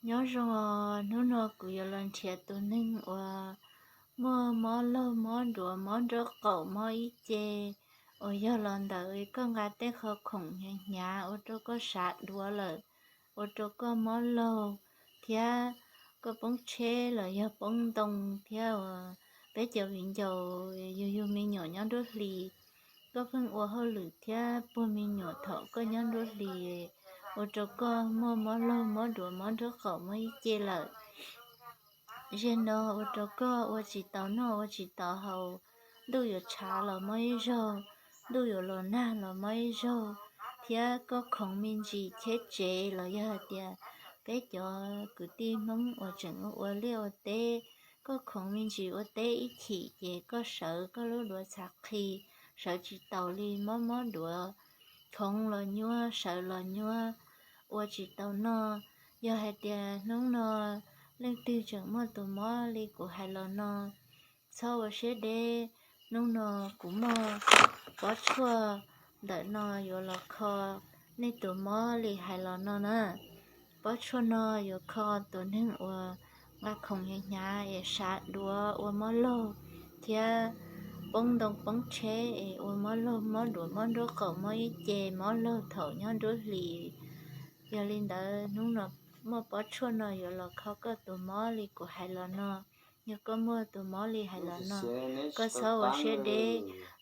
Nyob zoo, hnub no kuv yuav los nrhiav tus neeg uas muaj mob laug, mob duav, mob nraub qaum, mob ib ce, uas yog los ntawm koj nqa tej qhov khoom hnyav hnyav ua rau koj sav duav lawm, ua rau koj mob laug, thiab koj poob tsheb los yog poob ntoo, thiab uas peb cov viv ncaus yug yug me nyuam nyob nruab hlis, koj pheej ua hauj lwm thiab puag me nyuam thaum koj nyob nruab hlis, ua rau koj muaj mob laug, mob duav, mob nraub qaum, mob ib ce lawm. Zaum no ua rau koj ua tsis tau noj ua tsis tau haus, ntuj yuav tshav los mob ib zaug, ntuj yuav los nag los mob ib zaug, thiab koj khoov me ntsis cheb tsev los yog hais tias peb cov kwv tij Hmoob uas tseem ua liaj ua teb, koj khoov me ntsis ua teb ib chim ces koj sawv koj lub duav txhav qhi, sawv tsis taus li, mob mob duav, khoov los nyuaj, sawv los nyuaj, ua tsis tau noj. Yog hais tias hnub no leej twg tseem muaj tus mob li kuv hais los no, txhob ua siab deb, hnub no kuv muaj pob tshuaj ntawm no yuav los kho nej tus mob li hais los no na. Pob tshuaj no yuav kho tus neeg uas nqa khoom hnyav hnyav es sav duav ua mob laug, thiab poob ntoo poob tsheb es ua mob laug, mob duav, mob nraub qaum, mob ib ce, mob laug thaum nyob nruab hlis. Yog li ntawd hnub no muaj pob tshuaj no yuav los kho koj tus mob li kuv hais los no. Yog koj muaj tus mob li hais los no, koj txhob ua siab deb,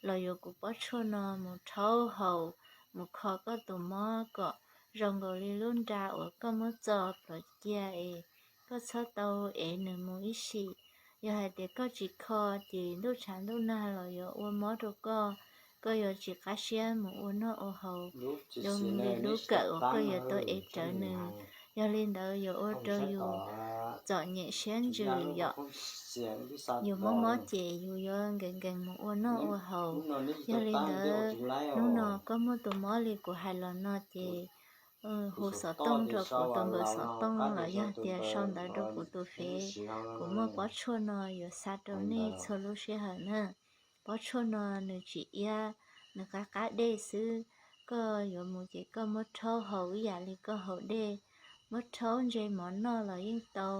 los yuav kuv pob tshuaj no mus rhaub haus, mus kho koj tus mob kom zoo nkaus li lub nra uas koj muab txo plhuav cia es koj txhob tau ev nws mus ib sim. Yog hais tias koj tsis kho ces ntuj tshav ntuj nag los yuav ua mob rau koj, koj yuav tsis qab siab mus ua noj ua haus zoo li lub kawm uas koj yuav tau ev rawv nws. Yog li ntawd yuav ua rau yus txom nyem siab ntsws yom. Yus mob mob ces yus yuav nkees nkees mus ua noj ua haus. Yog li ntawd hnub no koj muaj tus mob li kuv hais los no ces hu xov tooj rau kuv tus npawb xov tooj los yog tias sau ntawv rau kuv tus fev. Kuv muaj pob tshuaj no yuav xa rau nej txhua lub sij hawm na. Pob tshuaj no nws tsis iab, nws qab qab dej xwb. Koj yuav mus ces koj muab rhaub haus ib yam li koj haus dej, muab rhaub ntse mov noj los yeej tau.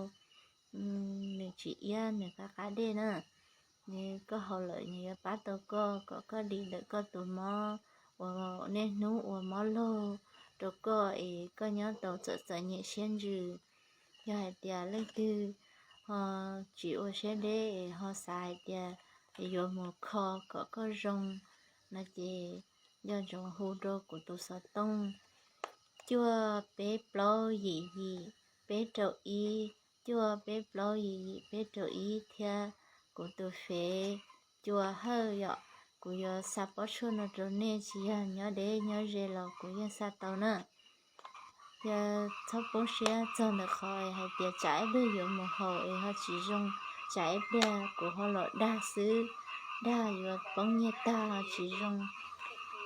Nws tsis iab, nws qab qab dej na. Koj haus lawm nws yuav pab tau koj kom koj dim ntawm koj tus mob uas niaj hnub ua mob laug rau koj es koj nyob tau txom txom nyem siab ntsws. Yog hais tias leej twg ho tsis ua siab deb es ho xav hais tias yuav mus kho kom koj zoo no ces nco ntsoov hu rau kuv tus xov tooj cuaj peb plaub yim yim peb rau ib, cuaj peb plaub yim yim peb rau ib thiab kuv tus fev cua hawj yom. Kuv yuav xa pob tshuaj no rau nej tsis yog nyob deb nyob ze los kuv yeej xa tau na. Yog txhob poob siab txog ntawm qhov hais tias tsam ib pliag yuav mus haus es ho tsis zoo, tsam ib pliag kuv ho los dag xwb, dag yuav poob nyiaj tag ho tsis zoo.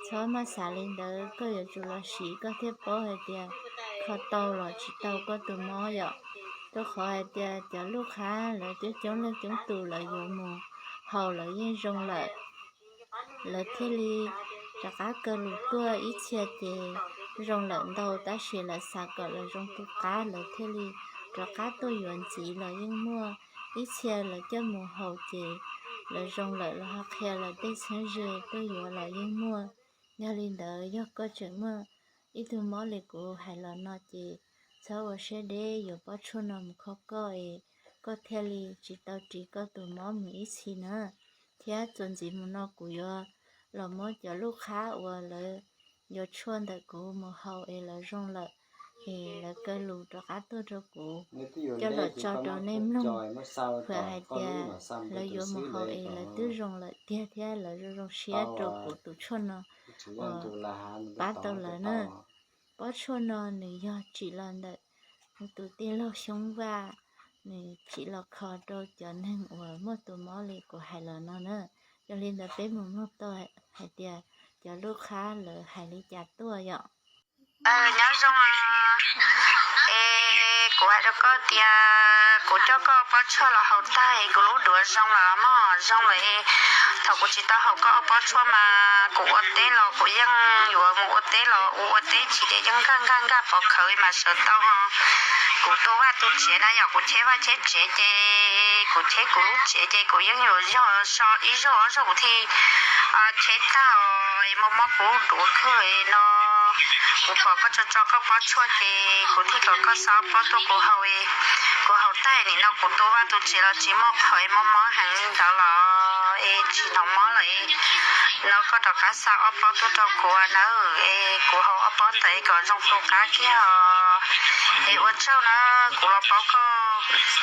Txhob maj xav li ntawd, koj yuav tsum los siv koj thiaj paub hais tias kho tau los tsis tau koj tus mob yom. Rau qhov hais tias cov lub qhab lawv coob coob leej coob tus lawv yuav mus haus lawv yeej zoo lawm, lawv thiaj li rov qab kaw lus tuaj. Ib txhia ces zoo lawm ntau tab sis lawv xav kom lawv zoo tu qab lawv thiaj li rov qab tuaj yuav ntxiv los yeej muaj. Ib txhia lawv coj mus haus ces lawv zoo lawm los ho qhia lawv tej txheeb ze tuaj yuav los yeej muaj. Yog li ntawd yog koj tseem muaj ib tug mob li kuv hais los no ces txhob ua siab deb, yuav pob tshuaj no mus kho koj es koj thiaj li tsis tau ris koj tus mob mus ib txhis na. Thiab txuas ntxiv mus no kuv yuav los muab cov lub qhab uas lawv yuav tshuaj ntawm kuv mus haus es lawv zoo lawm, es lawv kaw lus rov qab tuaj rau kuv coj los tso rau nej mloog. Hais tias lawv yuav mus haus es lawv twb zoo lawm tiag thiab lawv zoo zoo siab rau kuv tus tshuaj no uas pab tau lawv na. Pob tshuaj no nws yog tsim los ntawm tus tij laug Xyoob Vaj, nws tsim los kho rau cov neeg uas muaj tus mob li kuv hais los no na. Yog li ntawd peb mus mloog tau hais tias cov lub qhab lawv hais li cas tuaj yom. Nyob zoo Es kuv hais rau koj tias kuv coj koj pob tshuaj los haus tag, kuv lub duav zoo los mog, zoo lawm. Thaum kuv tsis tau haus koj pob tshuaj mas kuv ua teb los kuv yeej yuav mus ua teb los ua ua teb tsis ces yeej nkag nkag nkag pov khawv mas sawv tau ho. Kuv tu vaj tu tsev na, yog kuv cheb vaj cheb tsev ces kuv cheb kuv lub tsev ces kuv yeej yuav zog so ib zaug ob zaug kuv thiaj cheb tag os. Mob mob kuv duav kawg no. Kuv pom koj tso tso koj pob tshuaj ces kuv thiaj kom koj xa ob pob tuaj kuv haus. Kuv haus tag nim no kuv tu vaj tu tsev los tsis muaj qhov mob mob heev li ntawd los es tsis hnov mob lawm. No koj rov qab xa ob pob tuaj rau kuv nawb, es kuv haus ob pob ntawd kom zoo tu qab kiag os. Es ua tsaug na, kuv los paub koj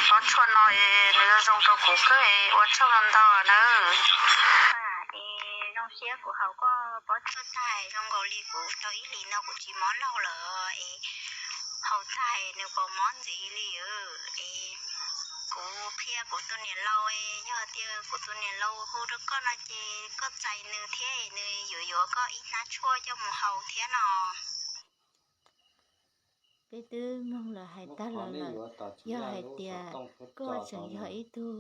pob tshuaj no es nws zoo zoo rau kuv kawg es ua tsaug ntau ntau nawb. Es zoo siab kuv haus koj pob tshuaj tag zoo nkaus li kuv tau ib hlis no kuv tsis mob laug lawm es haus tag nws pom mob ntxiv li. Es kuv qhia kuv tus niam laus, yog tias kuv tus niam laus hu rau koj no ces koj txais nws thiab nws yuav yuav koj ib hnab tshuaj coj mus haus thiab no. Peb twb mloog lawm hais tag los lawm, yog hais tias koj tseem yog ib tug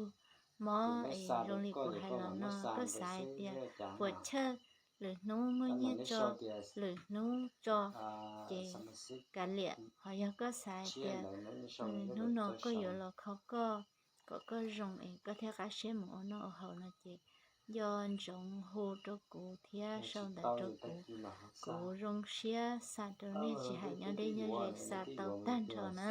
mob es zoo li kuv hais los no, koj xav hais tias puas chawj, lwm hnub muaj nyiaj tso, lwm hnub tso, ces kav liam. Ho yog koj xav hais tias hnub no koj yuav los kho koj kom koj zoo es koj thiaj qab siab mus ua noj ua haus no ces nco ntsoov hu rau kuv thiab sau ntawv rau kuv. Kuv zoo siab xa rau nej tsis hais nyob deb nyob ze xa tau tag nrho na.